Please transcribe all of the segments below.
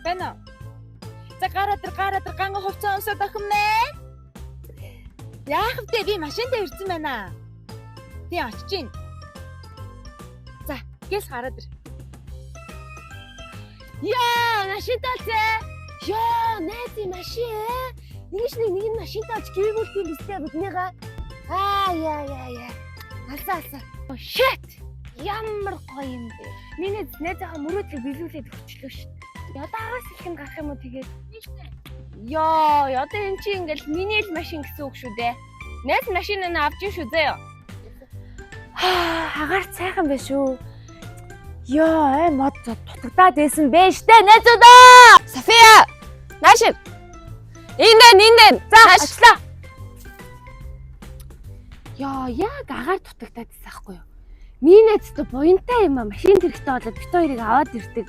Байна уу? За гараад ир, гараад ир, ганга хувцас өмсөд охин мэн. Яах вэ? Би машинтай ирсэн байна. Тий, очиж гин. За, гэлс гараад ир. Яа, машинтай олцээ. Йоо, найзын машин ээ. Нэгш нэг нэг нь машинтай олж гэргүүлт юм биз дээ биднийгаа. Аа, яа, яа, яа. Алсаа, алсаа. Oh, shit. Ямар гоё юм бэ. Миний найзынхаа мөрөөдлийг биелүүлээд өгчлөө шүү дээ. Одоо агаас их юм гарах юм уу тэгээд? Йоо, одоо эн чи ингээл миний л машин гэсэн үг шүү дээ. Найз машин нь авч ин шүү заяа. Аа, агаар цайхан байх шүү. Йоо, ай мод дутагдаад байсан бэ штэ, найзуудаа. София! Наашир. Энд энэ энд энэ. За, Очлаа. Йоо, яг агаар дутагдаад байсан аахгүй юу? Миний найзтай буянтай юм а машин хэрэгтэй болоод бит хоёрыг аваад ирдэг.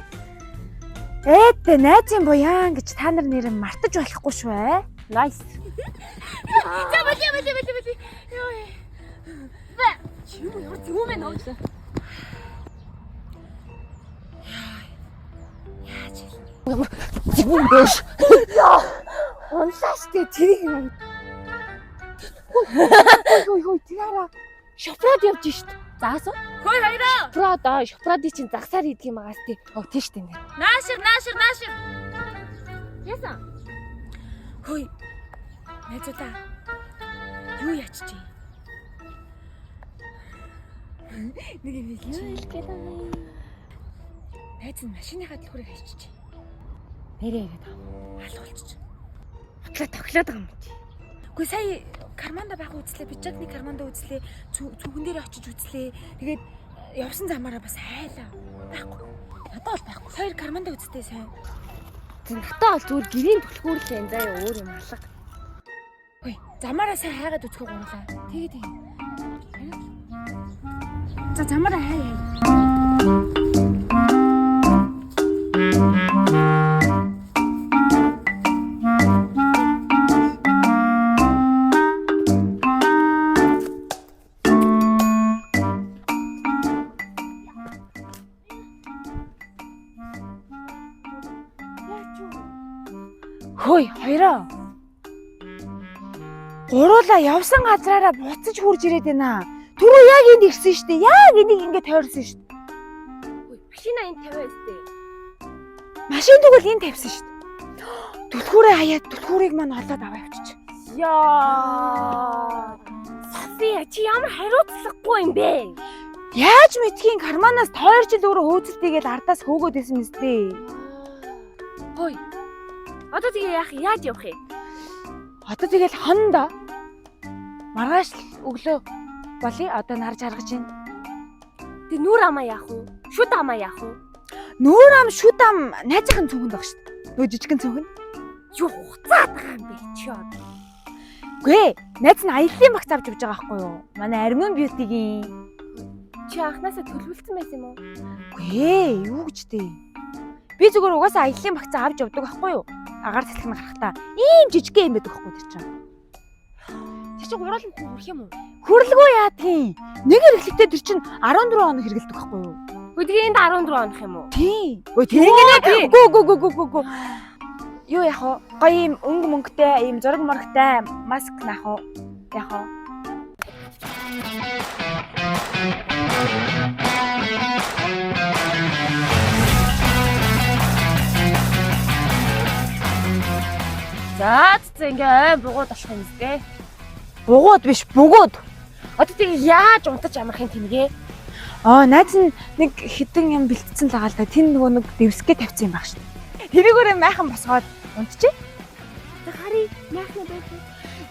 Ээдэ найзын буяан гэж та нар нэр мартаж болохгүй шүү ээ. Nice. За болио болио болио болио. Йоо. Чи юу ямар зүг юм бэ нөөж. Яаж хэл. Ямар зүг юм бэ? Унлаа штэ тэрийг юм. Хөөе хөөе тэр хараа. Шофрод явж штэ. Заасан. Хөөе хоёроо. Шофрод аа, шофродыг чинь загсаар хийдэг юм агаас тий. Оо тийш тий. Наашир наашир наашир. Яасан? Хөөе. Найзуудаа. Юу ячиж? Нэг юм хэлчих. Юу хэлэх гээд байгаа юм? Найз нь машиныхаа түлхүүрийг хайчиж. Нэрээ яриад байгаа юм. Алгуулчих. Ботлоо тохиолоод байгаа юм чи. Үгүй сая карманда байх үзлээ, пиджакны карманда үзлээ, цүнхэн дээр очиж үзлээ. Тэгээд явсан замаараа бас хайлаа. Байхгүй. Надад бол байхгүй. Хоёр карманда үзтээ сайн. Тэг надад бол зүгээр гэрийн түлхүүр л юм заяа өөр юм алга. Хөөе, замаараа сайн хайгаад үзэхээ гурлаа. Тэгээ тэгээ. За замаараа хай хай. Яач юу? Хөөе, хоёроо. Гуруула явсан газраараа буцаж хурж ирээд байна. Түрүү яг энд ирсэн шүү дээ. Яг энийг ингэ тойрсон шүү дээ. Машина энэ тавиа өстэй. Машин тэгвэл энд тавьсан шүү дээ. Түлхүүрээ хаяад түлхүүрийг маань олоод аваа явчих. Яа. София чи ямар хариуцлагагүй юм бэ? Яаж мэдхийн карманаас 2 жил өөрөө хөөцөлтийгээл ардаас хөөгөөд исэн мэт дээ. Хөөе. Одоо тэгээ яах яаж явах юм? Одоо тэгэл хондоо. Маргааш л өглөө болъё. Одоо нар жаргаж байна. Тэг нүур амаа яах вэ? Шүд амаа яах вэ? Нүүр ам шүд ам найзынхын цүнхэнд баг шүү дээ. Нөө жижигхэн цүнхэнд. Юу хуцаад байгаа юм бэ чи одоо? Үгүй ээ, найз нь аяллаа багц авч явж байгаа байхгүй юу? Манай Армин бьютигийн. Чи анхнаасаа төлөвлөсөн байсан юм уу? Үгүй ээ, юу гэж дээ. Би зүгээр угаасаа аяллаа багц авч явдаг байхгүй юу? Агаар цэцлэг нь гарахтаа ийм жижигхэн юм байдаг байхгүй тэр чинь. Тэр чи гурууланд нь хүрэх юм уу? Хүрлгүй яадгийн. Нэг хэрэглэхдээ тэр чинь 14 хоног хэрэглэдэг байхгүй юу? Хөө тэгээ энд 14 хонох юм уу? Тийм. Өө тэр ингэ гү гү гү гү гү гү. Юу яах вэ? Гоё юм өнгө мөнгөтэй, ийм зураг мурагтай маск наах уу? Яах вэ? За цэцэ ингээ ой бугууд болох юм зү. Бугууд биш, бугууд. Одоо тэгээ яаж унтаж амрах юм тэнгээ? Аа, найз нь нэг хідэн юм бэлтцэн л байгаа л да. Тэн нөгөө нэг дэвсгээ тавьсан юм баг шүү. Тэрийгээрээ майхан босгоод унтчих. Тэг харъя майхна байх.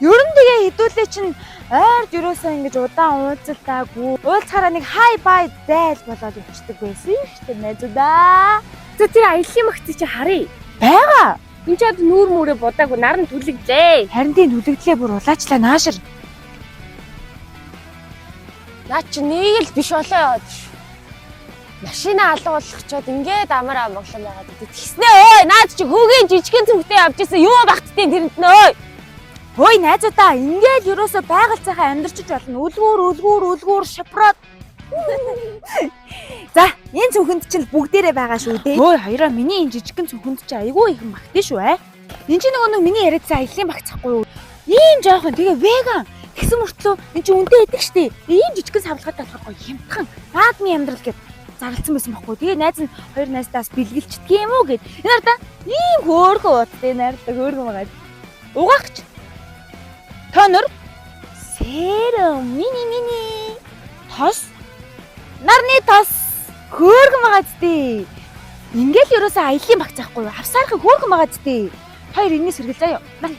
Ер нь тэгээ хідүүлээ чинь ойрд юусаа ингэж удаан уулзалтаагүй. Уулзахаараа нэг хай бай зайл болоод явчихдаг байсан шүү дээ найзуудаа. За тэр аяллаа магцыг чи харъя. Байгаа. Энд чи одоо нүүр мүрээ будаагүй нар нь түлэглээ. Харин тийм түлэгдлээ бүр улаачлаа наашир. Наа чи нэг л биш болоо яваад ш. Машина алга болгочоод ингээд амар амгалан байгаад идэв. Тэгснэ ой наад чи хөгийн жижигхэн зүгтээ явж исэн юу багтдیں тэрэнд нөө ой. Хөөе найзуудаа ингээл ерөөсөө байгаль цайхан амьдарчиж болно. Үлгүүр үлгүүр үлгүүр шопрод. За, энэ цүнхэнд чинь бүгдээрээ байгаа шүү дээ. Өө хоёроо миний энэ жижигхэн цүнхэнд чинь айгүй их магтэн шүү ээ. Энд чинь нөгөө нэг миний яриадсан аяллаа багц ахгүй юу? Ийм жоохон тэгээ веган тэгсэн мөртлөө эн чинь үнэтэй байдаг штэ. Ийм жижигхэн савлгаатай болохоор гоё хямдхан. Наадмын амьдрал гэд зарлцсан байсан байхгүй. Тэгээ найз нь хоёр найзтаас бэлгэлчдэг юм уу гэд. Энэ хардаа ийм хөөрхөн уттай найрлаа хөөрхөн байгаа. Угаагч. Тонор серум мини мини тос нарны тос хөөрхөн байгаа зү. Ингээл ерөөсөө аялын багц ахгүй юу? Авсаархан хөөрхөн байгаа зү. Хоёр энэний сэргэл заяа. На.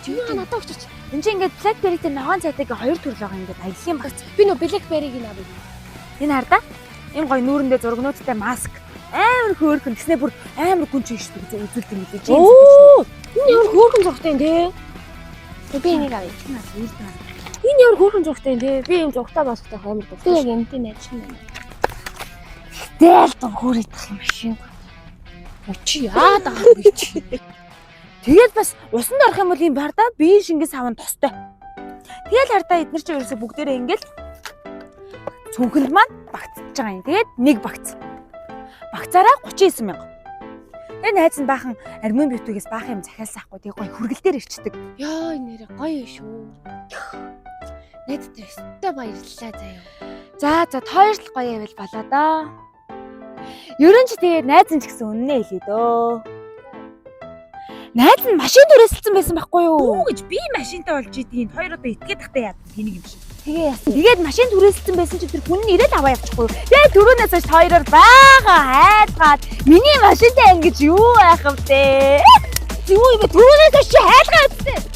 Чи юу надад өгчөөч. Энд чинь ингээд BlackBerry-тэй ногоон цайтай гэ хоёр төрөл байгаа ингээд аялын багц. Би нөө BlackBerry-г нь авъя. Энэ хардаа ийм гоё нүүрэндээ зургнуудтай маск амар хөөрхөн гэснээр бүр амар гүн чинь шүү дээ үзүүлдэг юм лээ. Оо! Энэ ямар хөөрхөн зургтай юм те. Би энийг авъя. Энэ ямар хөөрхөн зургтай юм те. Би ийм зургтай масктай амар дуртай. Би яг энэтэй найзсан байна. Тэгэл дур хөөрөйдөх юм шиг. Чи яад байгаа юм чи? Тэгэл бас усанд орох юм бол ийм бардаа биеийн шингэн савн тостой. Тэгэл хардаа эднэр чинь ерөөсө бүгдээрээ ингээл цүнхэнд маань багтж байгаа юм. Тэгээд нэг багц. Багцаараа 39 мянга. Тэгээ найз нь баахан армин битүүгээс баахан юм захиалсан ахгүй. Тэгээ гоё хүргэл дээр ирчдэг. Йоо энэ нэрээ гоё шүү. Найзтай өстой баярлалаа заяа. За за хоёр л гоё байвал болоо доо. Ерөн ч тэгээ найз нь ч гэсэн үннээ хэлээ дөө. Найз нь машин түрээсэлсэн байсан байхгүй юу? Үү гэж би машинтай болж идгийг хоёр одоо итгээд тахтай яад тэнийг юм шиг. Тэгээ яасан. Тэгээд машин түрээсэлсэн байсан чи тэр хүн нь ирээд аваа явчихгүй юу? Тэгээд түрүүнээс хойш хоёроор бага хайдгаад миний машинтай ингэж юу байх вэ? Юу юм бэ? Түрүүнээс хойш чи хайлгаа үзсэн.